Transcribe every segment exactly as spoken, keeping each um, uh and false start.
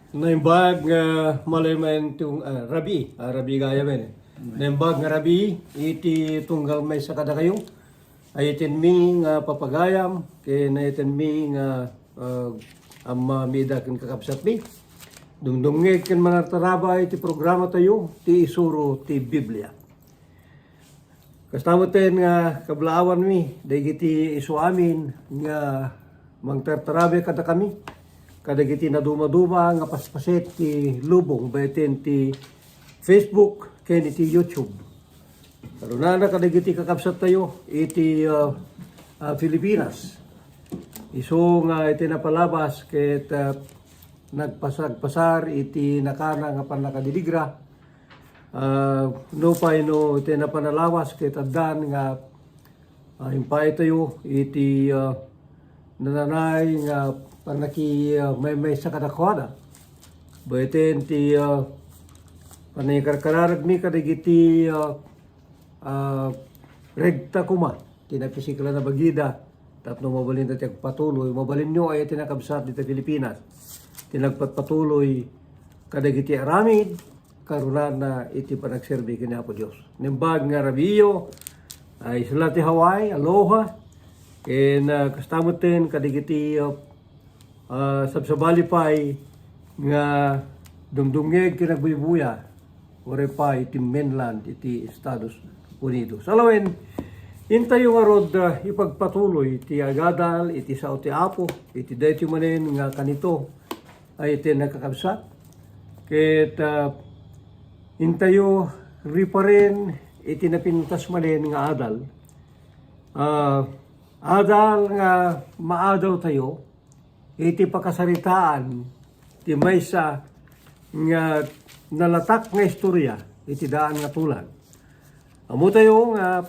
Naimbag nga malaymaen ti, ah, rabii, ah, rabii gayam, eh. Naimbag nga rabii iti tunggal maysa kadakayo. Ay itinmi nga papagayam, ken ay itinmi nga, ah, ammami ida ken kakabsatmi. Dumdumngeg ken manartarabay ti programa tayo, ti Isuro ti Biblia. Kasta metten nga kablaawanmi dagiti isu amin nga mangtartarabay kadakami kadagiti nadumaduma nga paspaset ti lubong baeten ti Facebook ken iti YouTube. Karunana kadagiti kakabsattayo iti, ah, ah, Filipinas. Isu nga iti napalabas ket, ah, nagpasagpasar iti nakana nga pannakadiligra. Ah, nupay no iti napan a lawas ket addan nga, ah, impaaytayo iti, ah, nananay nga pannaki, ah, maymaysa kadakuada. Baeten ti, ah, panangikarkararagmi kadagiti, ah, ah, regta koma ti napisiklan a bagida tapno mabalinda ti agpatuloy. Mabalinyo aya ti nakabsat dita Filipinas ti nagpatpatuloy kadagiti aramid karunana iti panagserbi ken Apo Dios. Naimbag nga rabiiyo, ay isla ti Hawaii, aloha, ken, ah, kasta metten kadagiti, ah, ah, sabsabali pay nga dumdumngeg ken agbuybuya, uray pay ti mainland iti Estados Unidos. Alawen, intayo ngarud, ah, ipagpatuloy ti agadal iti sao ti Apo, iti daytoy manen nga kanito, ay iti nakakabsat. Ket, ah, intayo riparen iti napintas manen nga adal. Ah, adal nga maadawtayo iti pakasaritaan ti maysa nga nalatak nga istorya iti daan nga tulag. Ammotayo nga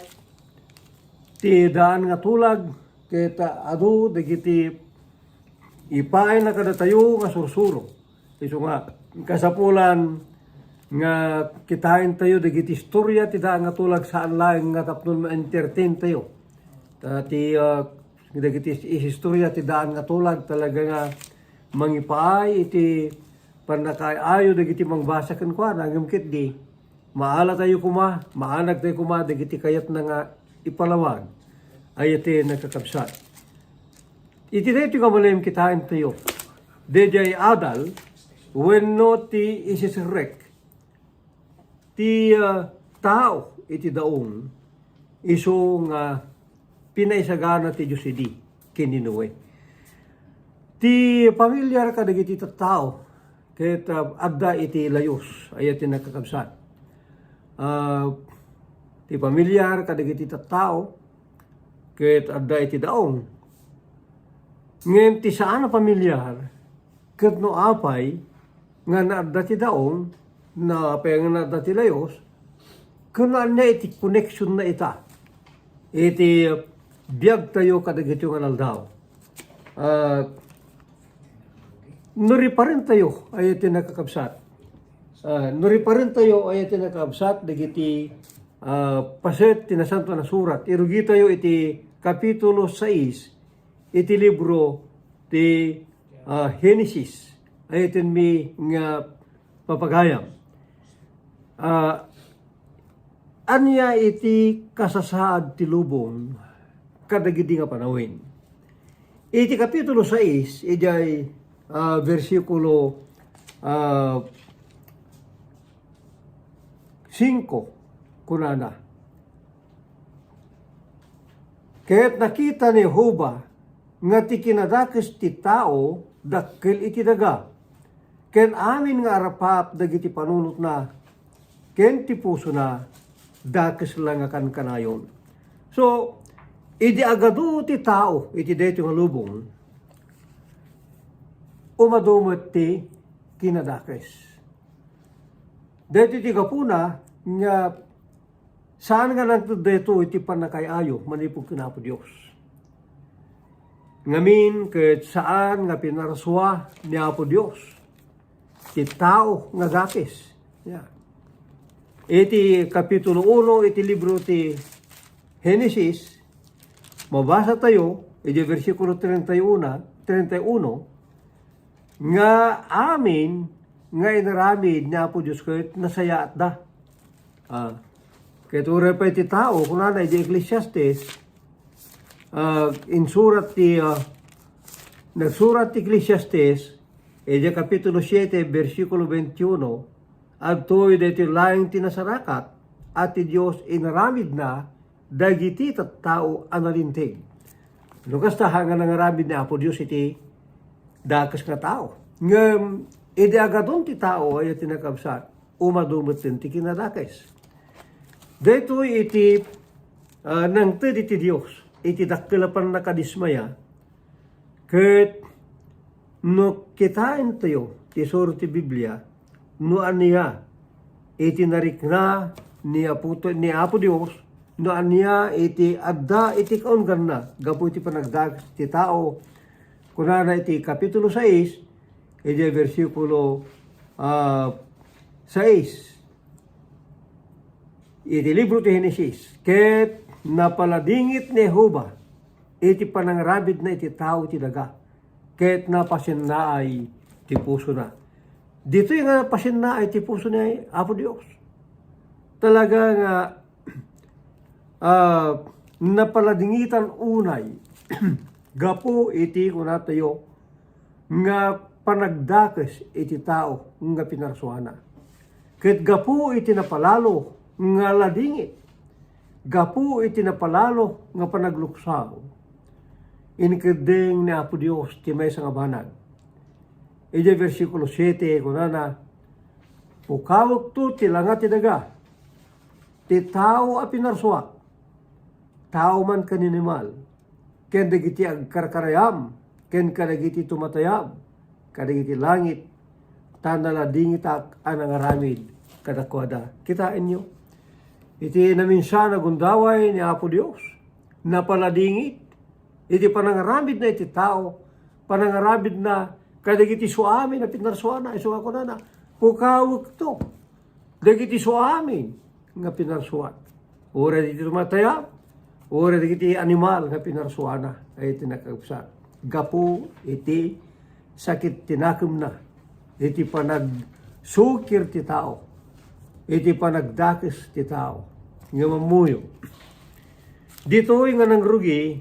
ti daan nga tulag ket adu dagiti ipaayna kadatayo nga sursuro. Isu nga, kasapulan nga kitaentayo dagiti istorya ti daan nga tulag saan laeng nga tapno ma-entertain tayo. Ta ti, ah, dagiti is-, istorya ti daan nga tulag talaga nga mangipaay iti pannakaay-ayo dagiti mangbasa kenkuana, ngem ketdi, maalatayo koma, maanagtayo koma dagiti kayatna nga ipalawag. Ay iti nakakabsat. Iti daytoy nga malem kitaentayo, daydiay adal wenno ti isisirrek ti, ah, tao iti daong isu nga pinaisagana ti Dios idi ken ni Noe. Ti pamilyar kadagiti tattao ket, ah, adda iti layus, aya ti nakakabsat. Ah, ti pamilyar kadagiti tattao ket adda iti daong. Ngem ti saan a pamilyar ket no apay nga naadda ti daong, no apay nga naadda ti layus, ken no ania iti koneksionna ita iti biagtayo kadagiti nga aldaw. Ah, no riparentayo, ay iti nakakabsat. Ah, no riparentayo, ay iti nakakabsat, dagiti, ah, paset ti Nasantoan a Surat. Irugitayo iti Kapitulo sais iti libro ti, ah, Genesis. Ay itinmi nga papagayam. Ah, ania iti kasasaad ti lubong kadagidi nga panawen? Iti Kapitulo sais, idiay, ah, bersikulo, ah, singko, kunana, "Ket nakita ni Jehovah nga ti kinadakes ti tao dakkel iti daga, ken amin nga arapaap dagiti panunotna, ken ti pusona dakes la nga kankanayon." So, idi agadu ti tao iti daytoy nga lubong, umadu met ti kinadakes. Daytoy ti gapuna nga saan nga nangted daytoy iti pannakaay-ayo manipud ken Apo Dios. Ngamin ket saan nga pinarsua ni Apo Dios ti tao nga dakes. Yeah. Iti Kapitulo uno iti libro ti Genesis, mabasa tayo iti bersikulo treinta y uno, treinta y uno, nga amin nga inaramid ni Apo Dios ket nasayaatda. Ah, ket uray pay ti tao, kunana iti Ecclesiastes, ah, insurat ti, ah, nagsurat ti Ecclesiastes, iti Kapitulo siete, bersikulo twenty-one, adtoy daytoy laeng ti nasarakat a ti Dios inaramidna dagiti tattao a nalinteg. No kasta, ha nga nangaramid ni Apo Dios iti dakes nga tao. Ngem idi agadun ti tao, aya ti nakabsat, umadu metten ti kinadakes. Daytoy iti, ah, nangted iti Dios, iti dakkel a pannakadismaya, ket no kitaentayo ti isuro ti Biblia, no ania iti narikna ni Apo, ni Apo Dios, no ania iti adda iti kaungganna gapu iti panagdakes ti tao, kunana iti Kapitulo sais, iti bersikulo, ah, sais, iti libro ti Genesis, ket napaladingit ni Jehovah iti panangaramidna iti tao iti daga, ket napasennaay ti pusona. Ditoy nga napasennaay ti puso ni Apo Dios. Talaga nga, ah, napaladingitan unay gapu iti kunatayo nga panagdakes iti tao nga pinarsuana. Ket gapu iti napalalo nga ladingit, gapu iti napalalo nga panagluksaw, inkeddeng ni Apo Dios ti maysa nga banag. Iti bersikulo siete, kunana, "Pukawekto ti langa ti daga, ti tao a pinarsuak, tao man ken animal, ken dagiti agkarkarayam, ken kadagiti tumatayab, kadagiti langit, ta naladingitak a nangaramid kadakuada." Kitaenyo, iti naminsan a gundaway ni Apo Dios, napaladingit iti panangaramidna iti tao, panangaramidna kadagiti suamin a pinarsuana, isu nga kunana, "Pukawekto dagiti suamin nga pinarsuak, uray dagiti tumatayab, uray dagiti animal nga pinarsuana." Ay iti nakabsat, gapu iti sakit ti nakemna, iti panagsukir ti tao, iti panagdakes ti tao. Nga mammuyo, ditoy nga nangrugi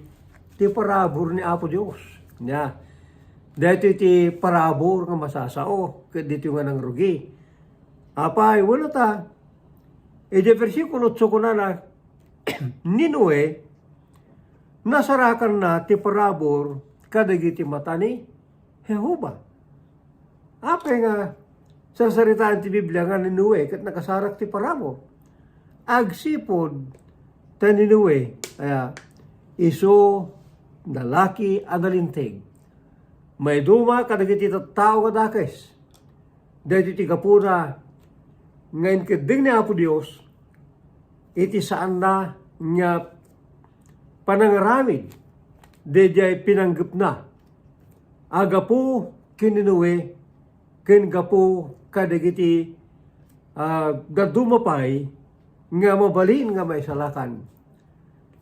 ti parabur ni Apo Dios. Nia, daytoy ti parabur nga masasao ket ditoy nga nangrugi. Apay, wala ta, iti bersikulo otso kunana, ni Noe, nasarakanna ti parabur kadagiti mata ni Jehovah. Apay nga sarsaritaen ti Biblia nga ni Noe ket nakasarak ti parabur? Agsipud ta ni Noe, aya, isu lalaki a nalinteg. Maiduma kadagiti tattao nga dakes. Daytoy ti gapuna nga inkeddeng ni Apo Dios iti saanna nga panangaramid daydiay pinanggepna a gapu ken ni Noe ken gapu kadagiti, ah, dadduma pay nga mabalin nga maisalakan.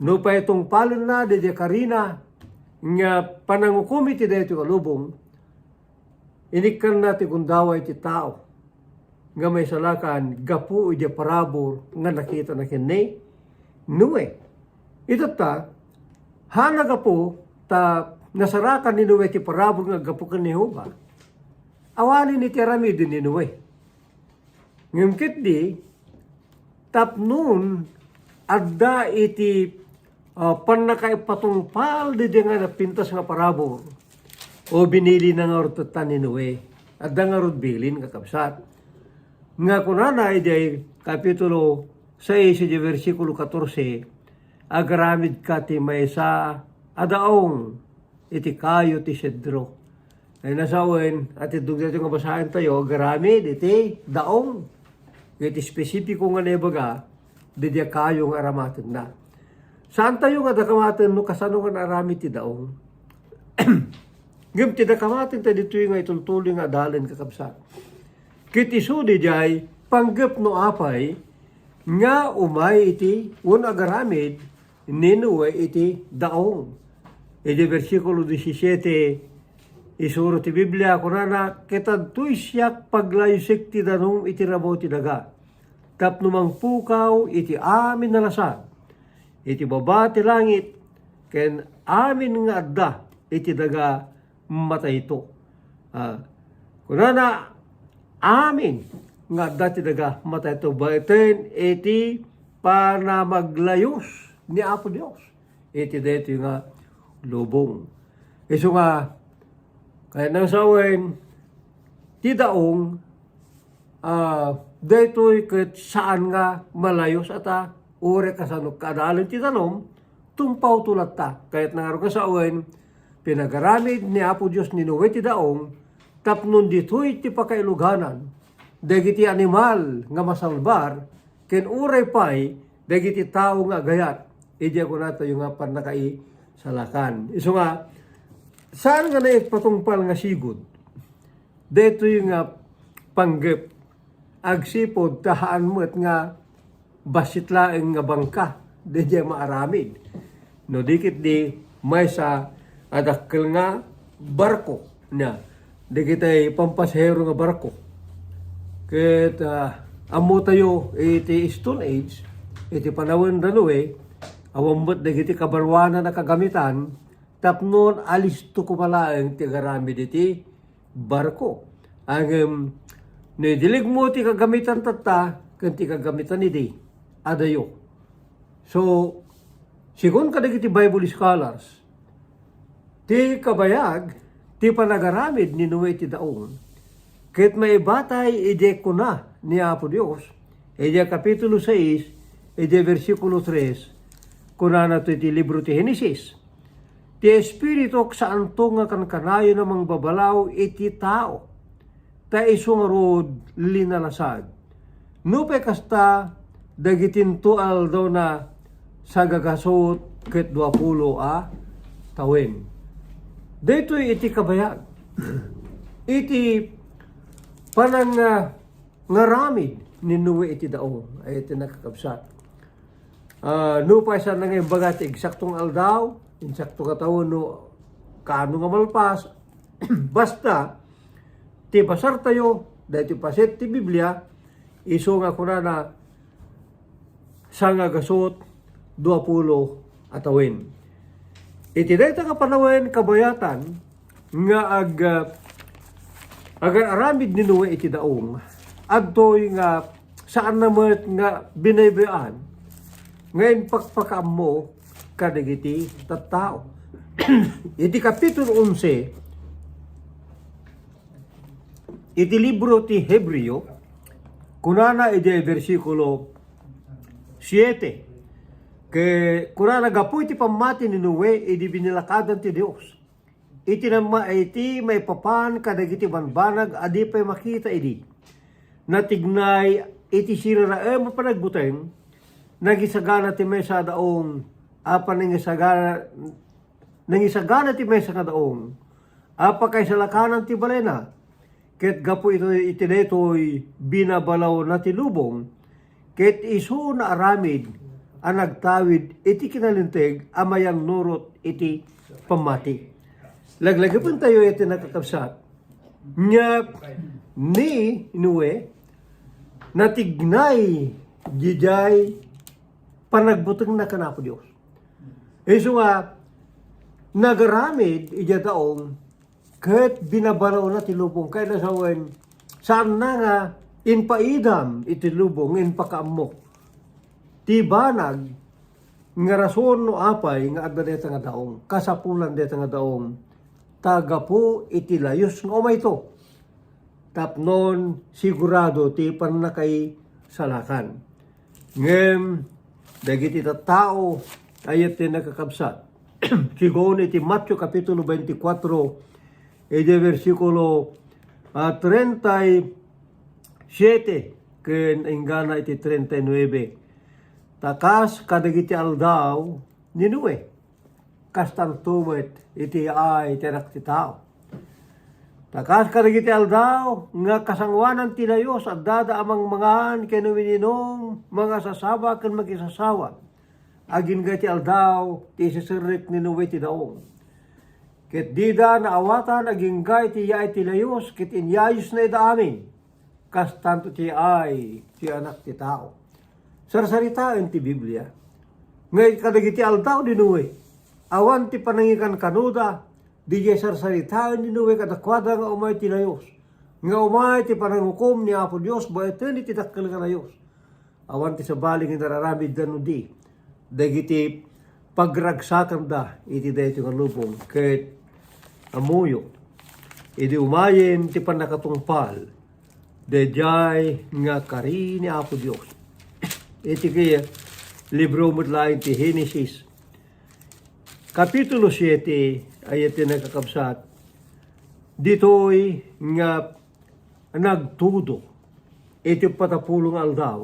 Nupay tungpalenna daydiay karina nga panangukom iti daytoy a lubong, inikkanna ti gundaway ti tao nga maisalakan gapu idiay parabur nga nakitana ken ni Noe. Itatta, ha nagapu ta nasarakan ni Noe ti parabur nga aggapu ken ni Jehovah, awanen iti aramiden ni Noe. Ngem ketdi, tapnon adda iti, ah, pannakaipatungpal daydiay nga napintas nga parabur, o binilina ngarud tatta ni Noe. Adda ngarud bilin, kakabsat, nga kunana idiay Kapitulo sais, idiay bersikulo katorse, "Agaramidka ti maysa a daong iti kayo ti sedro." Ay nasawen, iti dugdaytoy nga basaentayo, agaramid iti daong. Iti espesipiko nga naibaga, daydiay kayo nga aramatenna. Saantayo nga dakamaten no kasano nga naaramid ti daong. Ngem ti dakamaten ta ditoy nga itultuloy nga adalen, kakabsat. Ket isu daydiay panggep no apay nga umay iti wenno agaramid ni Noe iti daong. Iti bersikulo disisiete, Isuro ti Biblia, kunana, "Ket adtoy siak paglayusek ti danum iti rabaw ti daga, tapno mangpukaw iti amin a lasag, iti baba ti langit, ken amin nga adda iti daga matayto." Ah, kunana, amin nga adda ti daga matayto, baeten iti panamaglayus ni Apo Dios iti daytoy nga lubong. Isu nga, kayatna nga sawen, ti daong, ah, daytoy ket saan nga malayus ata, uray kasano kadalen ti danum, tumpawto latta. Kayatna ngarud nga sawen, pinagaramid ni Apo Dios ni Noe ti daong, tapno ditoy ti pakailuganan dagiti animal nga masalbar, ken uray pay dagiti tao nga agayat, idi kunatayo nga pannakaisalakan. Isu nga, saan nga naipatungpal nga sigud daytoy nga panggep, agsipud ta haan met nga bassit laeng nga bangka daydiay maaramid. No di ketdi maysa a dakkel nga barko, nia, dagiti pampasahero nga barko. Ket, ah, ammotayo iti Stone Age, iti panawen da Noe, awan met dagiti kabaruanan a kagamitan, tapno alisto koma laeng ti agaramid iti barko. Ngem, no idilegmo ti kagamitan tatta, ken ti kagamitan idi, adayo. So, sigun kadagiti Bible scholars, ti kabayag ti panagaramid ni Noe iti daong, ket maibatay idi kuna ni Apo Dios, idi Kapitulo sais, idi bersikulo tres, kunana to iti libro ti Genesis, "Ti Espirituk saanto nga kankanayon a mangbabalaw iti tao, ta isu ngarud linalasag." Nupay kasta, dagitinto a aldawna sagagasut ket duapulo a tawen. Daytoy iti kabayag iti panang, ah, ngaramid ni Noe iti daong, ay iti nakakabsat. Ah, nupay saan nga imbaga ti eksakto nga aldaw, eksakto nga tawen, no kaano nga malpas, basta, ti basartayo, daytoy paset ti Biblia, isu nga kunana, sangagasut, duapulo a tawen. Iti dayta nga panawen, kabayatan, nga ag-, agar-aramid ni Noe iti daong, adtoy nga saanna met nga binaybayan nga impakpakaammo kadagiti tattao. Iti Kapitulo onse, iti libro ti Hebreo, kunana iti bersikulo siete, ke-, kunana, gapu iti pammati ni Noe idi binalakadan ti Dios, iti namma-, iti maipapan kadagiti bambanag a di pay makita idi. Natignay iti siraraem a panagbuteng, nangisagana ti maysa a daong a panangisagana, nangisagana ti maysa nga daong a pakaisalakanan ti balayna. Ket gapu iti, iti daytoy, binabalawna ti lubong, ket isu naaramid a nagtawid iti kinalinteg a mayannurot iti pammati. Laglagipentayo iti nakakabsat, nga ni Noe, natignay didiay panagbutengna ken Apo Dios. Isu nga, nagaramid idiay daong, ket binabalawna ti lubong. Kayatna sawen, saanna nga impaidam iti lubong nga impakaammo ti banag nga rason no apay nga adda dayta nga daong, kasapulan dayta nga daong, ta gapu iti layus nga umayto, tapnon sigurado ti pannakaisalakan. Ngem dagiti tattao, ay ti nakakabsat, sigun iti Mateo Kapitulo twenty-four, iti bersikulo, ah, treinta y siete ken inggana iti treinta y nueve. Ta kas kadagiti aldaw ni Noe, kastanto met iti yaay ti Anak ti Tao. Ta kas kadagiti aldaw nga kasangoanan ti layus, addada a mangmangan ken umiinum, mangasasaba ken makisasawa, agingga iti aldaw ti iseserrek ni Noe ti daong. Ket dida naawatan agingga iti yaay ti layus, ket inyayusna ida amin. Kastanto ti yaay ti Anak ti Tao. Sarsaritaen ti Biblia nga kadagiti aldaw ni Noe, awan ti panangikankanoda, didiay sarsaritaen ni Noe kadakuada nga umay ti layus, nga umay ti panangukom ni Apo Dios baeten iti dakkel nga layus. Awan ti sabali nga nararamidda no di dagiti pagragsakanda iti daytoy nga lubong. Ket ammoyo, idi umayen ti pannakatungpal daydiay nga kari ni Apo Dios. Iti kay libro met laeng ti Genesis, Kapitulo siete, ayat ti nakakabsat, ditoy nga nagtudo iti uppat a pulo nga aldaw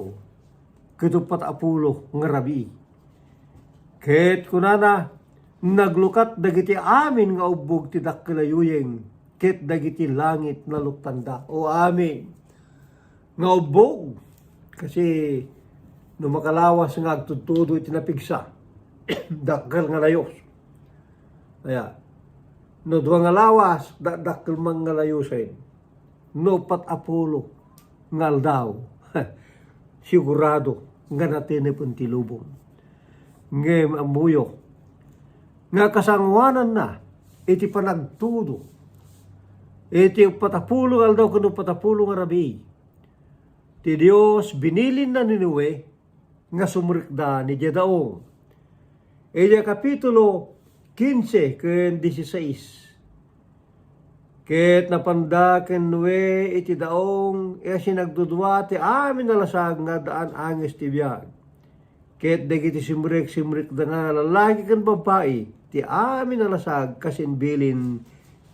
ket uppat a pulo nga rabii. Ket kunana, naglukat dagiti amin nga ubbog ti dakkel a yuyeng, ket dagiti langit naluttanda. O amin nga ubbog, kasi no makalawas nga agtudtudo iti napigsa, dakkel nga layus. Aya, no dua nga lawas, da-, dakkel man nga layusen. No uppat a pulo nga aldaw, sigurado nga natenepen ti lubong. Ngem ammoyo nga kasangoananna iti panagtudo iti uppat a pulo nga aldaw ken uppat a pulo nga rabii, ti Dios binilinna ni Noe nga sumrekda idiay daong. Idiay kapitulo kinse ken dieciséis. Ket napanda ken Noe iti daong, a sinagdudua ti amin a lasag nga addaan angis ti biag. Ket dagiti simrek-simrekda nga lalaki ken babbai ti amin a lasag kas imbilin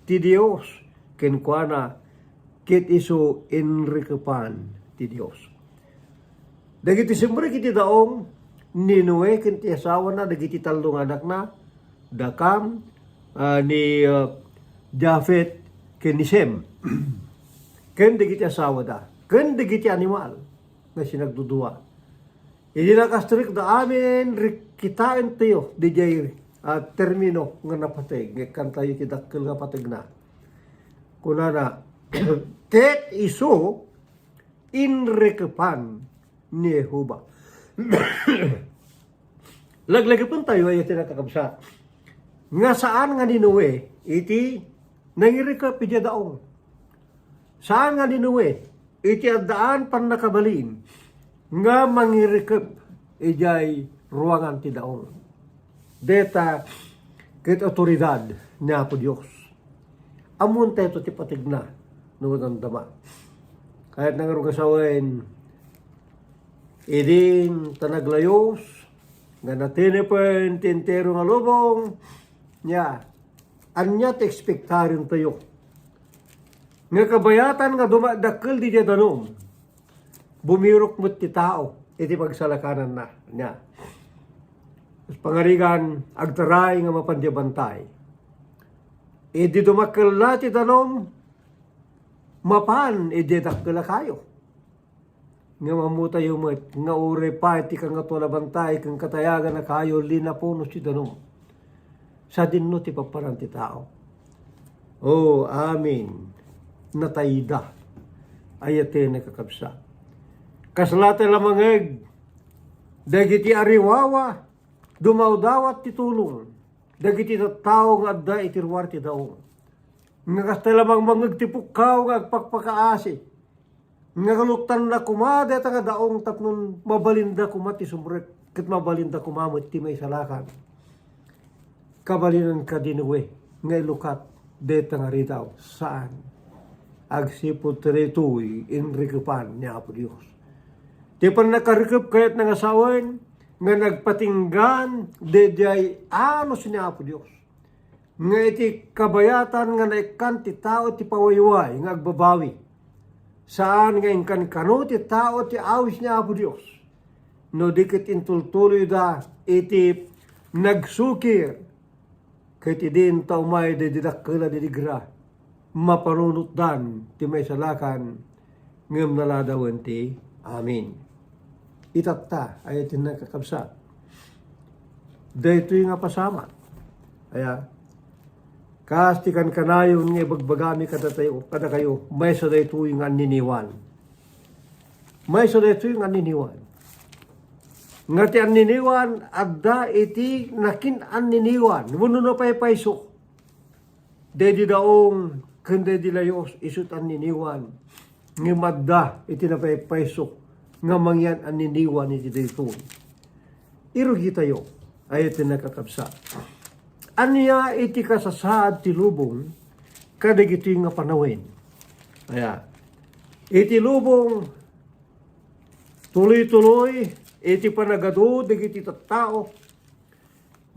ti Dios kenkuana, ket isu inrikepan ti Dios. Dagiti simrek iti daong ni Noe ken ti asawana, dagiti tallo nga anakna, da Cam, ah, ni, ah, Jafet, ken ni Sem, ken dagiti asawada, ken dagiti animal nga sinagdudua. Idi nakastrekda amin, rikkitaentayo didiay, ah, termino nga napateg, nga ikkantayo ti dakkel nga pategna. Kunana, ket isu, inrikepan ni Jehovah. Laglagipentayo, ay, iti nakakabsat, nga saan nga ni Noe iti nangirikep idiay daong. Saan nga ni Noe iti addaan pannakabalin nga mangirikep idiay ruangan ti daong. Deta ket autoridad ni Apo Dios. Ammoentayo ti pategna no madamdama. Kayatna ngarud nga sawen, idin ta naglayus nga natenepen ti entero nga lubong, nia, ania ti ekspektarentayo? Nga kabayatan nga dumadakkel didiay danum, bumirok met ti tao iti pagsalakananna. Nia, pangarigan, agtaray nga mapan diay bantay. Idi dumakkel la ti danum, mapan idiay dakkel a kayo. Ngem ammotayo met nga uray pay ti Kangatoan a Bantay ken katayagan a kayo linapunos ti danum. Sadinno ti papanan ti tao. O, amin. Natayda. Ayaten, kakabsat. Kasla ti lamangeg dagiti ariwawa, dumawdawat ti tulong dagiti tattao nga adda iti ruar ti daong. Nga kasta la mangmangeg ti pukkaw nga agpakpakaasi, nga kaluktanna koma dayta nga daong tapno mabalinda koma ti sumrek, ket mabalinda koma met ti maisalakan. Kabalinan kadi ni Noe nga ilukat dayta nga ridaw? Saan. Agsipud ti daytoy, inrikepan ni Apo Dios. Ti pannakarikep kayatna nga sawen nga nagpatinggan daydiay anus ni Apo Dios. Nga iti kabayatan nga naikkan ti tao ti pawayway nga agbabawi. Saan nga inkankano ti tao ti awis ni Apo Dios. No di ket intultuloyda iti nagsukir, ket idin ta umay daydi dakkel a dinigra, mapanunotdan ti maisalakan ngem naladawen ti amin. Itatta, ay, ti nakakabsat. Daytoy nga pasamak. Aya, Kas ti kankanayon nga ibagbagami kadatayo, kadakayo, maysa daytoy nga anniniwan. Maysa daytoy nga anniniwan. Nga ti anniniwan, adda iti nakin-anniniwan. Wenno napaypayso. Daydi daong, ken daydi layus, isu ti anniniwan. Ngem adda iti napaypayso nga mangyan-anniniwan iti daytoy. Irugitayo, ay iti nakakabsat. Ania iti kasasaad ti lubong kadagitoy nga panawen? Aya, iti lubong, tuloy-tuloy iti panagadu dagiti tattao,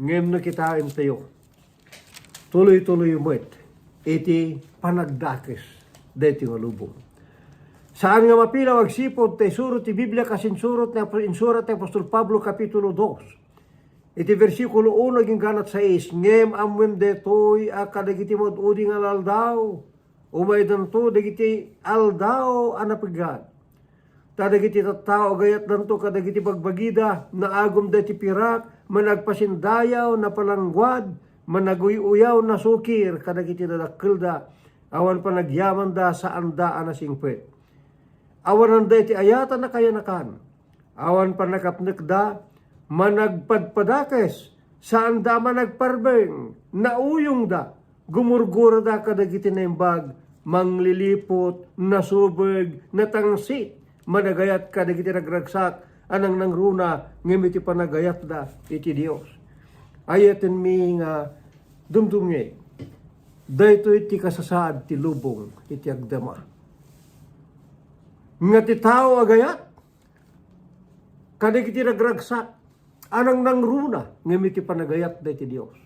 ngem no kitaentayo, tuloy-tuloy met iti panagdakes daytoy nga lubong. Saan nga mapilaw agsipud ta isuro ti Biblia kas insurot ni Apo-, insurat ni Apostol Pablo, Kapitulo dos, iti bersikulo uno agingga na sais, "Ngem ammoem daytoy a kadagiti maud-udi nga al-aldaw, umaydanto dagiti aldaw a napeggad." Ta dagiti tattao agayatdanto kadagiti bagbagida, naagumda iti pirak, managpasindayaw, napalangguad, managuy-uyaw, nasukir kadagiti dadakkelda, awan panagyamanda, saanda a nasingpet. Awananda iti ayat a nakayanakan, awan pannakapnekda, managpadpadakes, saanda a managparbeng, nauyongda, gumurgurada kadagiti naimbag, mangliliput, nasubeg, natangsit, managayat kadagiti ragragsak a nangnangruna ngem iti panagayatda iti Dios. Ayatenmi nga dumdumngeg, daytoy ti kasasaad ti lubong iti agdama. Nga ti tao agayat kadagiti ragragsak a nangnangruna ngem iti panagayatda iti Dios.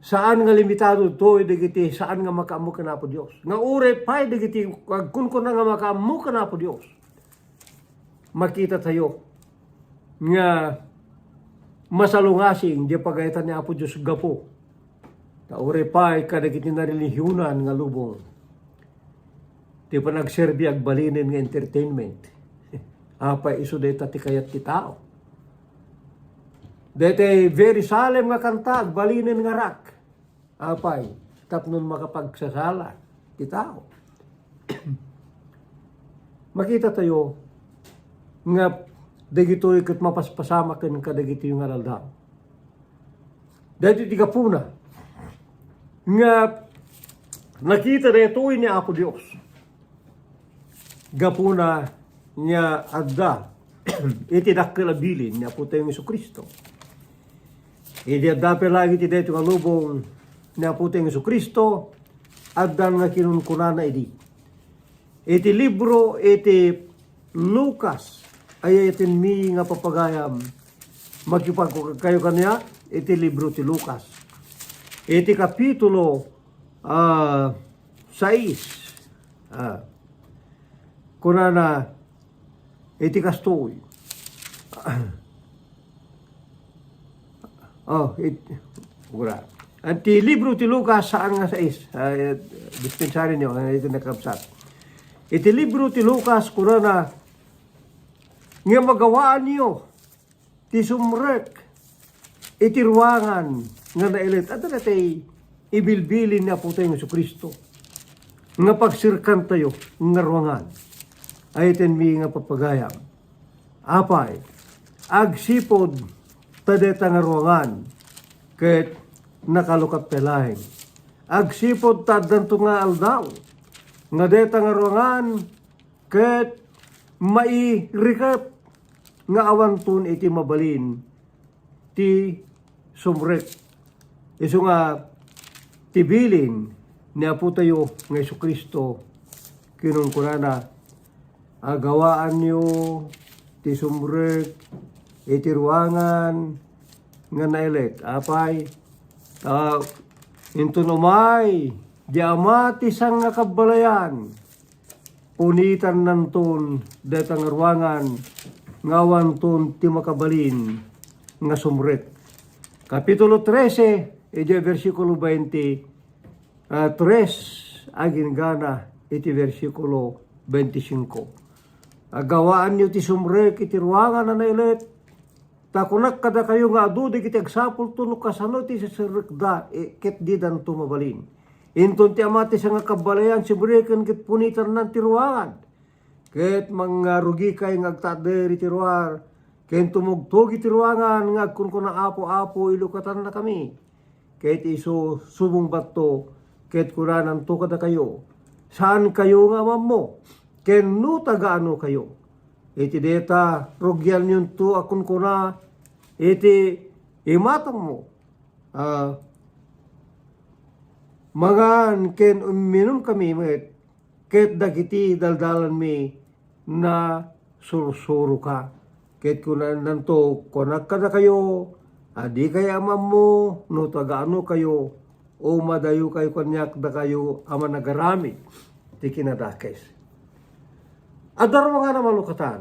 Saan nga limitado toy dagiti saan nga makaammo ken Apo Dios. Nga uray pay dagiti agkunkuna nga makaammo ken Apo Dios, makitatayo nga masalungasing di pagayatan ni Apo Dios gapu ta uray pay kadagiti narelihiyonan nga lubong ti panagserbi agbalinen nga entertainment. Apay, isu dayta ti kayat ti tao. Daytay very solemn nga kanta, agbalinen nga rock. Apay, tapno makapagsasala ti tao. Makitatayo nga dagitoy ket mapaspasamak ken kadagitoy nga al-aldaw. Daytoy ti gapuna nga nakita daytoy ni Apo Dios. Gapuna nga adda iti dakkel a bilin ni Apotayo Jesu-Cristo. Idi adda pay laeng iti daytoy nga lubong ni Apotayo Jesu-Cristo, adda nga kinunkunana idi. Iti libro iti Lucas, ay-ayatenmi nga papagayam, makipagkayo kaniak iti libro ti Lucas. Iti kapitulo, ah, sais, ah, kunana iti kastoy. Oh, it, ura. Iti libro ti Lucas, saan nga sais. Ah, eh, dispensaryo niyo, ah, iti nakabsat. Iti libro ti Lucas, kunana, nga magawaanyo ti sumrek iti ruangan nga nailet. Adda daytay ibilbilin ni Apotayo Jesu-Cristo nga pagserkantayo nga ruangan. Ayatenmi nga papagayam. Apay, agsipud ta dayta nga ruangan ket nakalukat pay laeng. Agsipud ta addanto nga aldaw nga dayta nga ruangan ket mairikep nga awanton iti mabalin ti sumrek. Isu nga ti bilin ni Apotayo nga Jesu-Cristo, kinunkunana, "Agawaanyo ti sumrek iti ruangan nga nailet." Apay, ta inton umay di Ama ti sangakabbalayan, unitannanton dayta nga ruangan nga awanton ti makabalin nga sumrek. Kapitulo trese, idiay bersikulo bainte, ah, tres, aginggana iti bersikulo baintisingko. Agawaanyo ti sumrek iti ruangan a nailet, Ta kunak kadakayo nga adu dagiti agsapulto no kasano ti siserrekda, e, ket didanto mabalin. Inton ti ama ti sangakabbalayan, sibreken ket punitannan ti ruangan. Ket mangngarugikay nga agtaadder iti ruar, ken tumugtog iti ruangan nga agkunkuna, "Apo, Apo, ilukatannakami." Ket isu, subungbatto, ket kunananto kadakayo, "Saankayo nga amammo, ken no taga-anokayo?" Iti dayta, rugianyonto a kunkuna iti imatangmo, a, "Mangan ken umminumkami met, ket dagiti daldalanmi nasursuroka." Ket kunananto, kunak kadakayo, a dikay amammo no taga-anokayo, o madayokayo kaniak dakayo a managaramid ti kinadakes. Adda ruangan a nalukatan.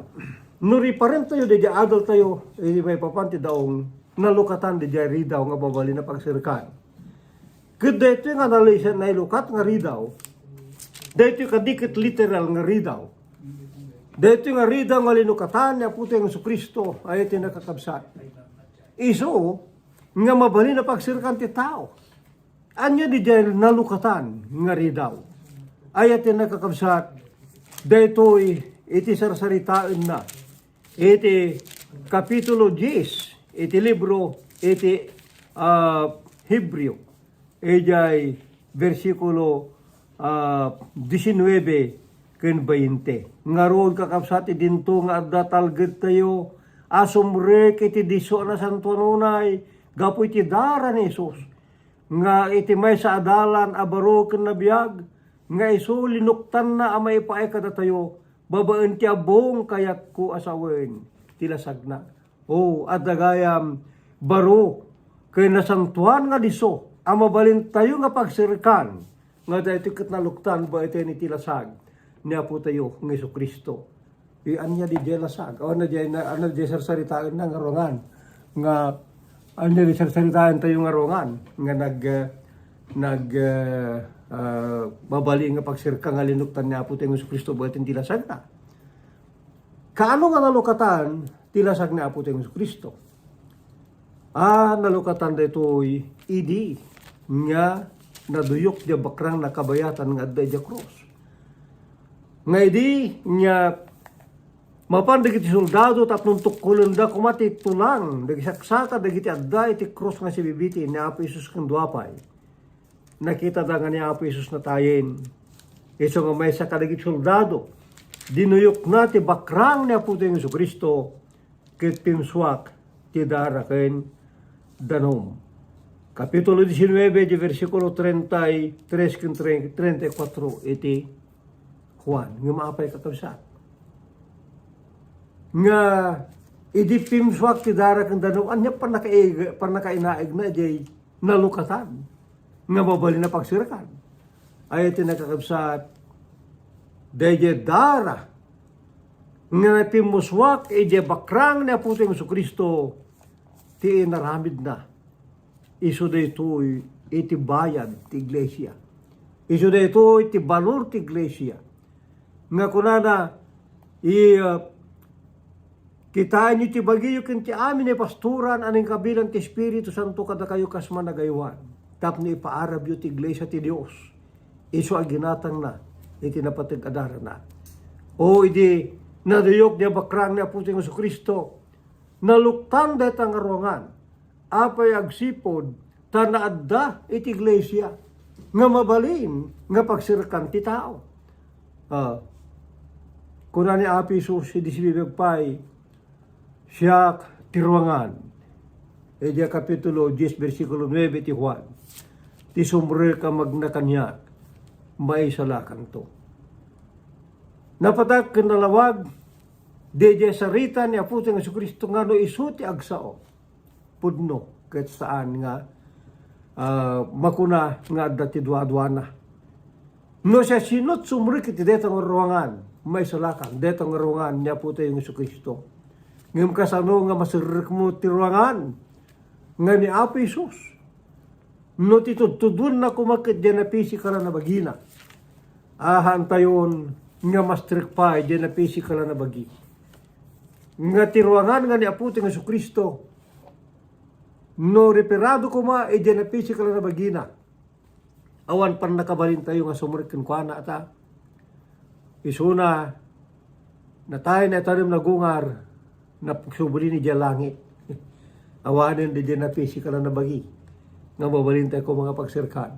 No riparentayo, daydi adaltayo, iti maipapan ti daong, nalukatan daydi ridaw nga mabalin a pagserkan. Ket daytoy nga nalisa-, nailukat nga ridaw, daytoy kadi ket literal nga ridaw. Daytoy nga ridaw nga linukatan ni Apotayo Jesu-Cristo, ay ti nakakabsat. Isu nga mabalin a pagserkan ti tao. Ania diay nalukatan nga ridaw? Ay ti nakakabsat, daytoy iti sarsaritaenna iti Kapitulo dies iti libro iti, ah, Hebreo, idiay bersikulo, ah, diecinuebe ken bainte. Ngarud, kakabsat, idinto nga adda talgedtayo a sumrek iti disso a nasantoan unay gapu iti dara ni Jesus, nga iti maysa a dalan a baro ken nabiag, nga isu linuktanna a maipaay kadatayo babaen ti abbong kayatko a sawen ti lasagna. O, adda gayam baro ken nasantoan nga disso a mabalintayo nga pagserkan, nga daytoy ket naluktan babaen iti lasag ni Apotayo nga Jesu-Cristo. Ania diay lasag? O, ania diay na, ania diay sarsaritaenna nga ruangan? Nga, ania diay sarsaritaentayo nga ruangan? Nga nag, eh, nag, eh, ah, mabalin nga pagserka nga linuktan ni Apotayo Jesu-Cristo babaen ti lasagna. Kaano nga nalukatan ti lasag ni Apotayo Jesu-Cristo? A, nalukatan daytoy idi nga naduyok diay bakrang nakabayatan nga adda idiay krus. Nga idi nga mapan dagiti soldado tapno tukkolenda koma ti tulang, dagiti saksaka, dagiti adda iti krus nga sibibiti ni Apo Jesus ken dua pay. Nakitada nga ni Apo Jesus natayen. Isu nga maysa kadagiti soldado, dinuyokna ti bakrang ni Apotayo Jesu-Cristo, ket pimsuak ti dara ken danum. Kapitulo diecinuebe, di bersikulo treinta y tres ken tre-, treinta y cuatro iti Juan. Ngem apay, kakabsat? Nga idi pimsuak ti dara ken danum, ania pannakaig-, pannakainaigna idiay nalukatan nga mabalin a pagserkan? Ay, ti nakakabsat, daydiay dara nga napimmusuak idiay bakrang ni Apotayo Jesu-Cristo ti inaramidna. Isu daytoy iti bayad ti iglesia. Isu daytoy ti balor ti iglesia. Nga kunana, i-, ah, "Kitaenyo ti bagiyo ken ti amin a pastoran a nangkabilang ti Espiritu Santo kadakayo kas managaywan, tapno ipaarabyo ti iglesia ti Dios, isu a ginatangna iti napateg a darana." O, idi naduyok diay bakrang ni Apotayo Jesu-Cristo, naluktan dayta nga ruangan. Apay agsipud ta naadda iti iglesia nga mabalin nga pagserkan ti tao? Ah, kuna ni Apo Jesus idi sibibag pay, "Siak ti ruangan." Idiay Kapitulo dies, bersikulo nuebe ti Juan, "Ti sumrek a magna kaniak, maisalakanto." Napatak ken nalawag daydiay sarita ni Apotayo Jesu-Cristo nga no isu ti agsao, pudno, ket saan nga, ah, makuna nga adda ti duaduana. No siasino't sumrek iti dayta nga ruangan, maisalakan dayta nga ruangan ni Apotayo Jesu-Cristo. Ngem kasano nga maserrekmo ti ruangan nga ni Apo Jesus? No ti tudtudonna koma ket diay napisikal a nabagina, ahantayon nga mastrek pay diay napisikal a nabagi. nga ti ruangan nga ni Apotayo nga Jesu-Cristo, no reparado koma idiay napisikal a bagina, awan pannakabalintayo nga sumrek kenkuana ta isuna, natay, naitanem, nagungar, nagsubli idiay langit. Awanen idiay napisikal a bagi nga mabalintayo koma nga pagserkan.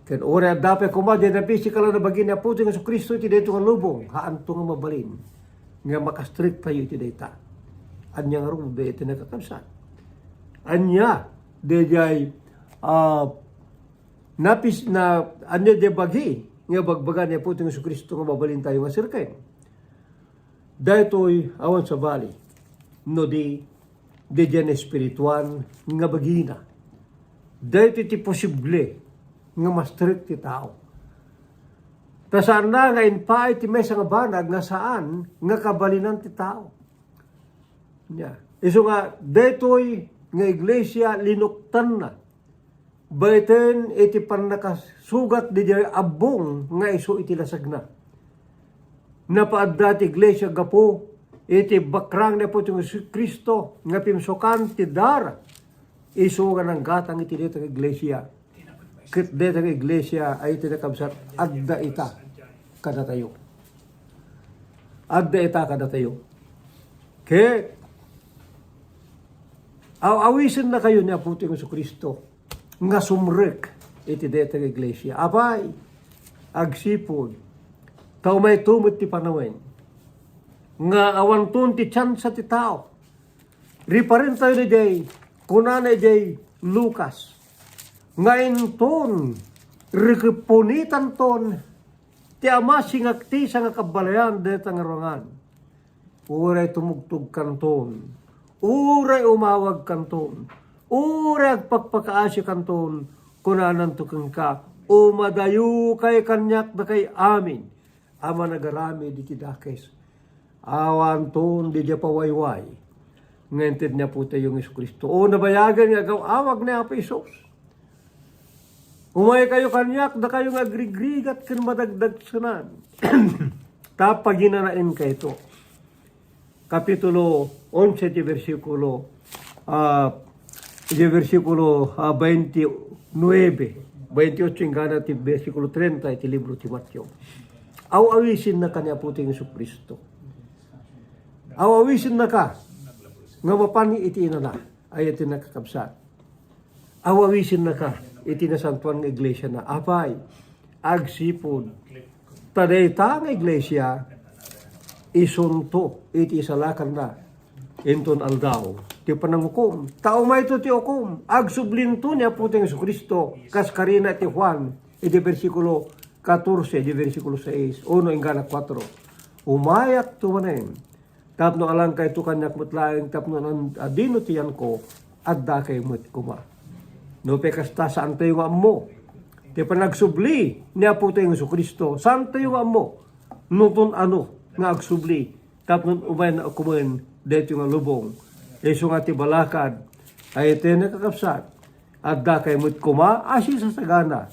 Ken uray adda pay koma idiay napisikal a bagi ni Apotayo nga Jesu-Cristo iti daytoy nga lubong, haanto nga mabalin nga makastriktayo iti dayta. Ania ngarud dayta, nakakabsat? Ania daydiay, ah, napis-, na, ania daydiay bagi nga ibagbaga ni Apotayo nga Jesu-Cristo nga mabalintayo nga serken? Daytoy awan sabali no di, daydiay naespirituan nga bagina. Daytoy ti posible nga mastrek ti tao. Ta saanna nga impaay ti maysa nga banag nga saan nga kabalinan ti tao. Nia, isu nga daytoy nga iglesia, linuktanna baiten iti pannakasugat daydiay abbong nga isu iti lasagna. Napaadda ti iglesia gapu iti bakrang ni Apotayo Jesu-Cristo nga pimsukan ti dara, isu nga nanggatang iti dayta nga iglesia. Ket dayta nga iglesia a iti nakabsat, adda ita kadatayo. Adda ita kadatayo. Ket aw-awisennakayo ni Apotayo Jesu-Cristo nga sumrek iti dayta nga iglesia. Apay, agsipud ta umayto met ti panawen nga awanton ti tsansa ti tao. Riparentayo idiay, kunana idiay Lucas, nga inton rikepunitanton ti amasingak ti sa nga kabbalayan dayta nga ruangan. Uray tumugtogkanton, uray umawagkanton, uray agpakpakaasikanton, kunananto kenka, umadayokay kaniak dakay amin a managaramid iti dakes. Awanton daydiay pawayway nga inted ni Apotayo nga Jesu-Cristo. O nabayagen nga agaw-awag ni Apo Jesus. Umaykayo kaniak, dakayo nga agrigrigat ken madagdagsenan. Ta paginanaenkayto. Kapitulo onse ti bersikulo, ah, ti bersikulo, ah, baintinuebe, baintiotso inggana ti bersikulo trenta iti libro ti Mateo. Aw-awisennaka ni Apotayo Jesu-Cristo. Aw-awisennaka nga mapan iti inana. Ay, iti nakakabsat. Aw-awisennaka iti nasantoan nga iglesia na. Apay, agsipud ta dayta nga iglesia, isunto iti isalakanna inton aldaw ti panangukom. Ta umayto ti ukom, agsublinto ni Apotayo Jesu-Cristo, kas karina ti Juan, iti bersikulo katorse, iti bersikulo sais, uno inggana kuatro. Umayakto manen, tapno alankayto kaniak met laeng, tapno nan-, adino ti yanko, addakay met koma. No pay kasta, saantayo nga ammo ti panagsubli ni Apotayo Jesu-Cristo. Saantayo nga ammo no ton ano nga agsubli tapno umayna ukomen daytoy nga lubong. Isu nga ti balakad, ay, iti nakakabsat, addakay met koma a sisasagana.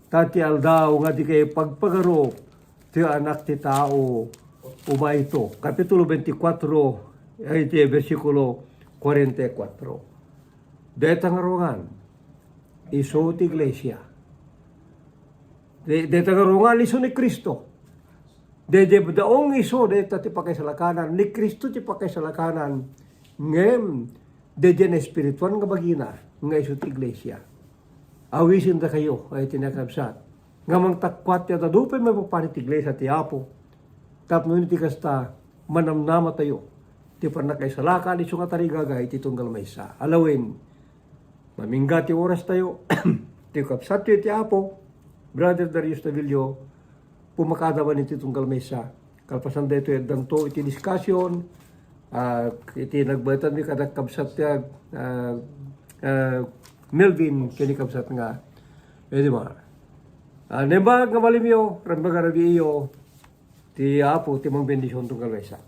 Ta ti aldaw nga dikay pagpagarup ti Anak ti Tao, umayto. Kapitulo veinticuatro, ay, ti bersikulo kuarenta y kuatro. Dayta nga ruangan, isu ti iglesia. Day-, dayta nga ruangan, isu ni Cristo. Daydiay daong isu, dayta ti pakaisalakanan. Ni Cristo ti pakaisalakanan. Ngem, daydiay naespirituan nga bagina, nga isu ti iglesia. Awisendakayo, ay, ti nakabsat, nga mangtakkuat ti adu pay maipapan iti iglesia ti Apo. Tapno iti kasta, manamnamatayo ti pannakaisalakan isu nga tarigagay iti tunggal maysa. Alawen, mamingga ti orastayo, ti kabsatyo iti Apo, Brother Darius Tavillo, pumakada man iti tunggal maysa. Kalpasan daytoy, addanto iti discussion, ah, iti nagbaetanmi kada kabsat ti, ah, ah, Melvin, ken ni kabsat nga Edmar. Ah, naimbag nga malimyo, naimbag nga rabii iyo, ti Apo ti mangbendision tunggal maysa.